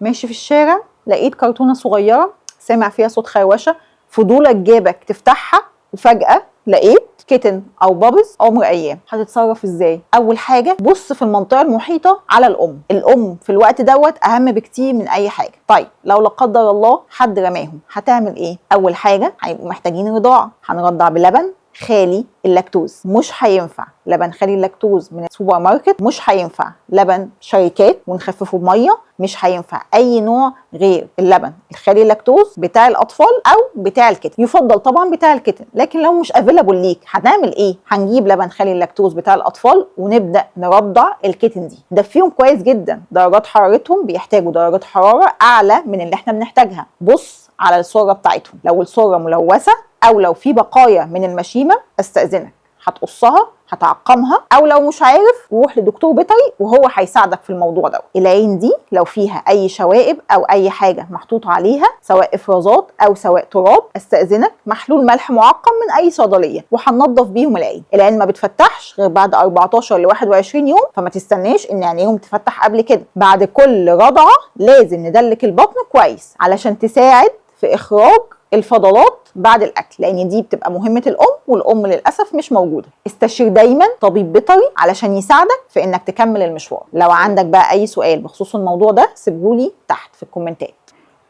ماشي في الشارع لقيت كرتونة صغيرة سامع فيها صوت خروشه، فضولك جابك تفتحها وفجاة لقيت kitten او puppies عمر ايام. هتتصرف ازاي؟ اول حاجة بص في المنطقة المحيطة على الام. الام في الوقت دوت اهم بكتير من اي حاجة. طيب لو لا قدر الله حد رماهم هتعمل ايه؟ اول حاجة هيبقوا محتاجين رضاعه، هنرضع بلبن خالي اللاكتوز. مش هينفع لبن خالي اللاكتوز من السوبر ماركت، مش هينفع لبن شركات ونخففه بميه، مش هينفع اي نوع غير اللبن الخالي اللاكتوز بتاع الاطفال او بتاع ال kitten. يفضل طبعا بتاع ال kitten، لكن لو مش available ليك هنعمل ايه؟ هنجيب لبن خالي اللاكتوز بتاع الاطفال ونبدا نرضع ال kitten دي. دفيهم كويس جدا، درجات حرارتهم بيحتاجوا درجات حرارة اعلى من اللي احنا بنحتاجها. بص على السرة بتاعتهم، لو السرة ملوثة او لو في بقايا من المشيمه استاذنك هتقصها هتعقمها، او لو مش عارف روح لدكتور بيطري وهو هيساعدك في الموضوع ده. العين دي لو فيها اي شوائب او اي حاجة محطوط عليها سواء افرازات او سواء تراب، استاذنك محلول ملح معقم من اي صيدلية وهننضف بيهم العين. العين ما بتفتحش غير بعد 14 ل 21 يوم، فما تستناش ان عينيهم تفتح قبل كده. بعد كل رضعه لازم ندلك البطن كويس علشان تساعد في اخراج الفضلات بعد الاكل، لان دي بتبقى مهمة الام، والام للاسف مش موجودة. استشير دايما طبيب بيطري علشان يساعدك في انك تكمل المشوار. لو عندك بقى اي سؤال بخصوص الموضوع ده سيبهولي تحت في الكومنتات.